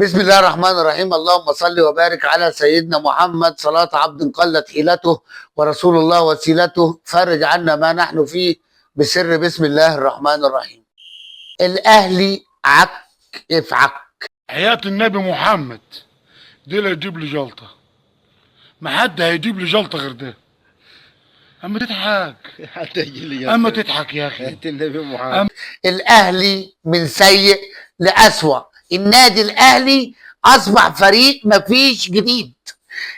بسم الله الرحمن الرحيم. اللهم صل وبارك على سيدنا محمد. صلاة عبد قلت حيلته ورسول الله وسيلته، فرج عنا ما نحن فيه بسر بسم الله الرحمن الرحيم. الأهلي عك في عك. حياة النبي محمد دي لا يجيب لي جلطة، ما حد هيجيب لي جلطة غير ده. اما تضحك حتى يجي لي اما تضحك يا اخي. حياة النبي محمد. الأهلي من سيء لأسوأ. النادي الأهلي أصبح فريق مفيش جديد.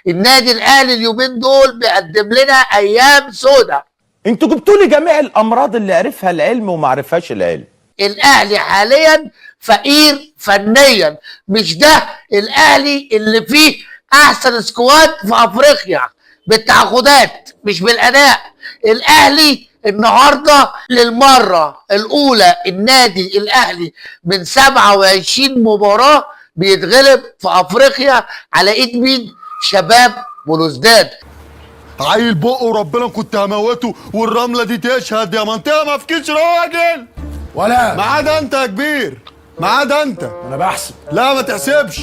النادي الأهلي اليومين دول بيقدم لنا أيام سودة. انتوا جبتوا لي جميع الامراض اللي عرفها العلم وما عرفهاش العلم. الاهلي حاليا فقير فنيا، مش ده الاهلي اللي فيه احسن squad في افريقيا بالتعاقدات مش بالاداء. الاهلي النهارده للمرة الاولى النادي الاهلي من 27 مباراة بيتغلب في افريقيا على ايد مين؟ شباب بلوزداد. عيل بقه وربنا كنت هموته، والرمله دي تشهد يا منطقة ما فيكش راجل ولا ما عدا انت يا كبير، ما عدا انت. انا بحسب. لا ما تحسبش.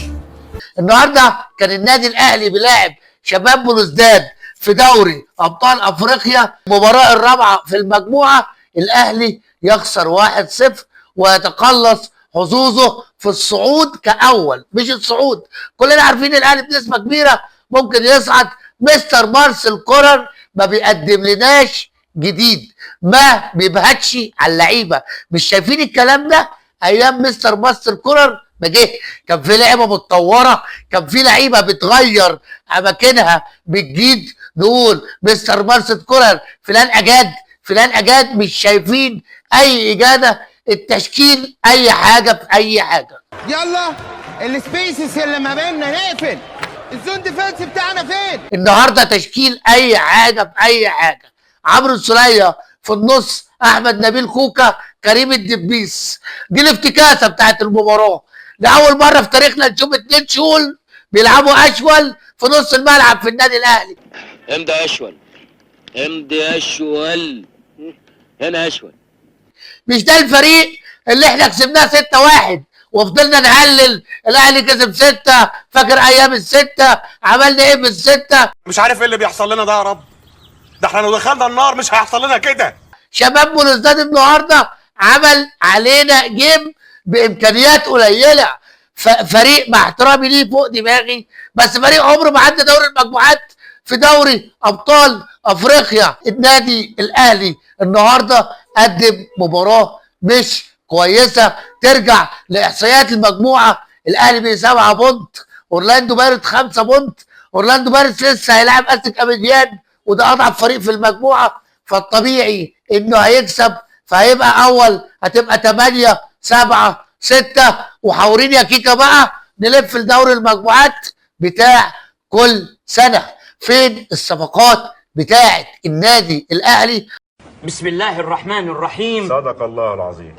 النهارده كان النادي الاهلي بيلاعب شباب بلوزداد في دوري ابطال افريقيا، المباراة الرابعة في المجموعة. الاهلي يخسر 1-0 ويتقلص حظوظه في الصعود كاول، مش الصعود، كلنا عارفين الاهلي بنسبة كبيرة ممكن يصعد. مستر مارسيل كولر ما بيقدم لناش جديد، ما بيبهتش على اللعيبة، مش شايفين الكلام ده ايام مستر مارسيل كولر ما جه. كان في لعيبة متطورة، كان في لعيبة بتغير اماكنها بتجيد. نقول مستر مارسيل كولر فلان اجاد فلان اجاد، مش شايفين اي اجاده. التشكيل اي حاجة في اي حاجة. يلا ال spaces اللي ما بيننا نقفل، ال zone defense بتاعنا فين؟ النهارده تشكيل اي حاجة في اي حاجة. عمرو السوليه في النص، احمد نبيل كوكا، كريم الدبيس. دي الافتكاسه بتاعت المباراة. لاول مرة في تاريخنا نشوف اتنين شول بيلعبوا اشول في نص الملعب في النادي الاهلي. امضي اشول، امضي اشول، هنا اشول. مش ده الفريق اللي احنا كسبناه 6-1 وفضلنا نهلل الاهلي كسب 6، فاكر ايام الستة عملنا ايه في الستة؟ مش عارف ايه اللي بيحصل لنا ده يا رب، ده احنا لو دخلنا النار مش هيحصل لنا كده. شباب بلوزداد النهارده عمل علينا game بامكانيات قليله. فريق مع احترامي ليه فوق دماغي، بس فريق عمره ما عدى دوري المجموعات في دوري ابطال افريقيا. النادي الاهلي النهارده قدم مباراة مش كويسة. ترجع لاحصائيات المجموعة، الاهلي ب 7 point، اورلاندو بايرتس 5 point. اورلاندو بايرتس لسه هيلاعب اسك ابيديان وده اضعف فريق في المجموعة، فالطبيعي انه هيكسب، فهيبقى اول، هتبقى 8 7 6. وحاورين يا كيكا بقى نلف لدوري المجموعات بتاع كل سنة. فين الصفقات بتاعه النادي الاهلي؟ بسم الله الرحمن الرحيم. صدق الله العظيم.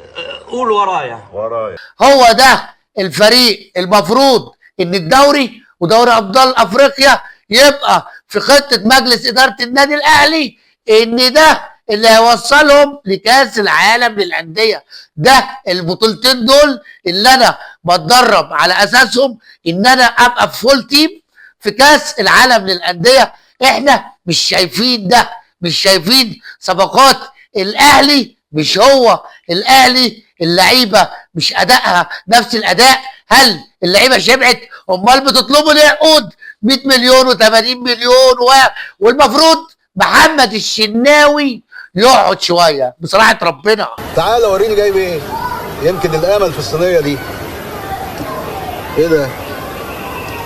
قول ورايا. ورايا. هو ده الفريق المفروض ان الدوري ودوري ابطال افريقيا يبقى في خطه مجلس ادارة النادي الاهلي، ان ده اللي هيوصلهم لكاس العالم للاندية. ده البطولتين دول اللي انا بتدرب على اساسهم ان انا ابقى في full team في كاس العالم للاندية. احنا مش شايفين ده، مش شايفين صفقات الاهلي، مش هو الاهلي، اللعيبة مش ادائها نفس الاداء. هل اللعيبة شبعت؟ امال بتطلبوا ليه عقود 100 مليون و80 مليون والمفروض محمد الشناوي يقعد شوية بصراحة ربنا. تعالى وريني جايب ايه، يمكن الامل في الصينية دي. ايه ده؟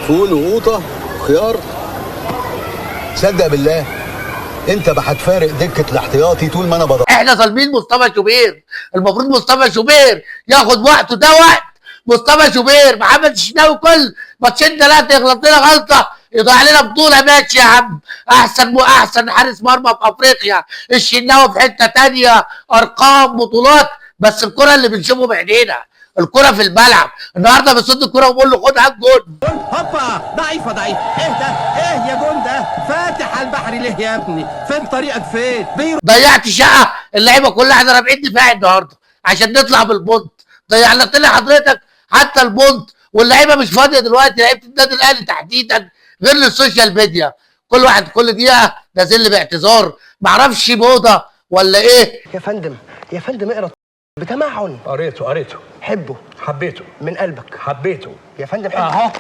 فول وقوطه وخيار. صدق بالله انت ما هتفارق دكه الاحتياطي طول ما انا بدور. احنا ظالمين مصطفى شوبير، المفروض مصطفى شوبير ياخد وقته، ده وقت مصطفى شوبير. محمد الشناوي كل ماتشين ثلاثة يغلط لنا غلطه يضيع لنا بطوله. ماشي يا عم، احسن حارس مرمى في افريقيا الشناوي في حتة ثانية، ارقام بطولات، بس الكره اللي بنشوفه بعينينا، الكره في الملعب النهارده بيصد الكره وبقول له خدها الجون. هوبا ضعيفة ضعيفة. ايه ده؟ ايه يا جون ده؟ فاتح على البحر ليه يا ابني؟ فين طريقك فين؟ ضيعت شقه اللعيبة كلها، احنا رافعين دفاع النهارده عشان نطلع بال point. ضيعنا لنا حضرتك حتى ال point. واللعيبة مش فاضية دلوقتي، لعيبة النادي الاهلي تحديدا غير لل social media، كل واحد كل دقيقة نازل لي باعتذار، معرفش موضة ولا ايه. يا فندم يا فندم اقرا بتمعن. قريته قريته. حبه. حبيته. من قلبك. حبيته يا فندم حبه. اهو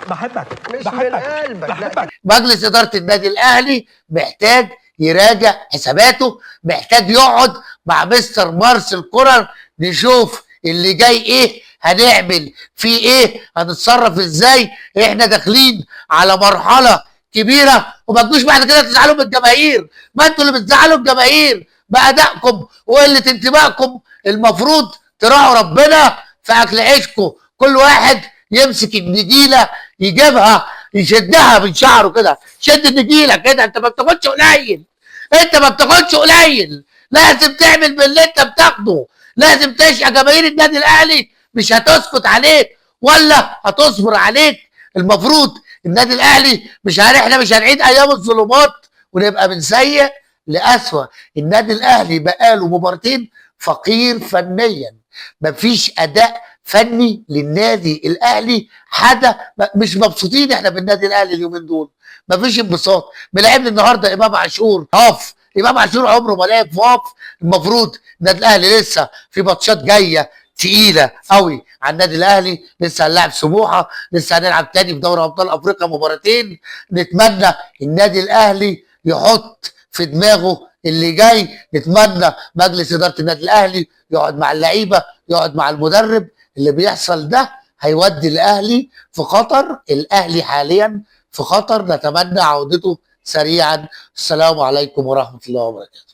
بحبك. مش بحبك. من قلبك. بحبك. مجلس ادارة النادي الاهلي محتاج يراجع حساباته، محتاج يقعد مع مستر مارسيل كولر نشوف اللي جاي ايه، هنعمل فيه ايه، هنتصرف ازاي. احنا داخلين على مرحلة كبيرة، وما تجوش بعد كده تزعلوا من الجماهير، ما انتوا اللي بتزعلوا الجماهير بادائكم وقلة انتمائكم. المفروض تراعوا ربنا في اكل عيشكم، كل واحد يمسك النجيله يجيبها يشدها من شعره كده، شد النجيله كده، انت ما بتاخدش قليل، انت ما بتاخدش قليل، لازم تعمل باللي انت بتاخده، لازم تشقى. جماهير النادي الاهلي مش هتسكت عليك ولا هتصبر عليك. المفروض النادي الاهلي مش احنا مش هنعيد ايام الظلمات ونبقى من سيء لأسوأ. النادي الاهلي بقاله مباراتين فقير فنيا، مفيش اداء فني للنادي الاهلي، حاجة مش مبسوطين احنا بالنادي الاهلي اليومين دول، مفيش انبساط. بنلعبنا النهارده امام عاشور half، امام عاشور عمره ما لعب half. المفروض النادي الاهلي لسه في ماتشات جاية تقيلة قوي على النادي الاهلي، لسه هنلعب سموحه، لسه هنلعب تاني في دوري ابطال افريقيا مباراتين. نتمنى النادي الاهلي يحط في دماغه اللي جاي، نتمنى مجلس ادارة النادي الاهلي يقعد مع اللعيبة، يقعد مع المدرب. اللي بيحصل ده هيودي الاهلي في خطر، الاهلي حاليا في خطر، نتمنى عودته سريعا. السلام عليكم ورحمة الله وبركاته.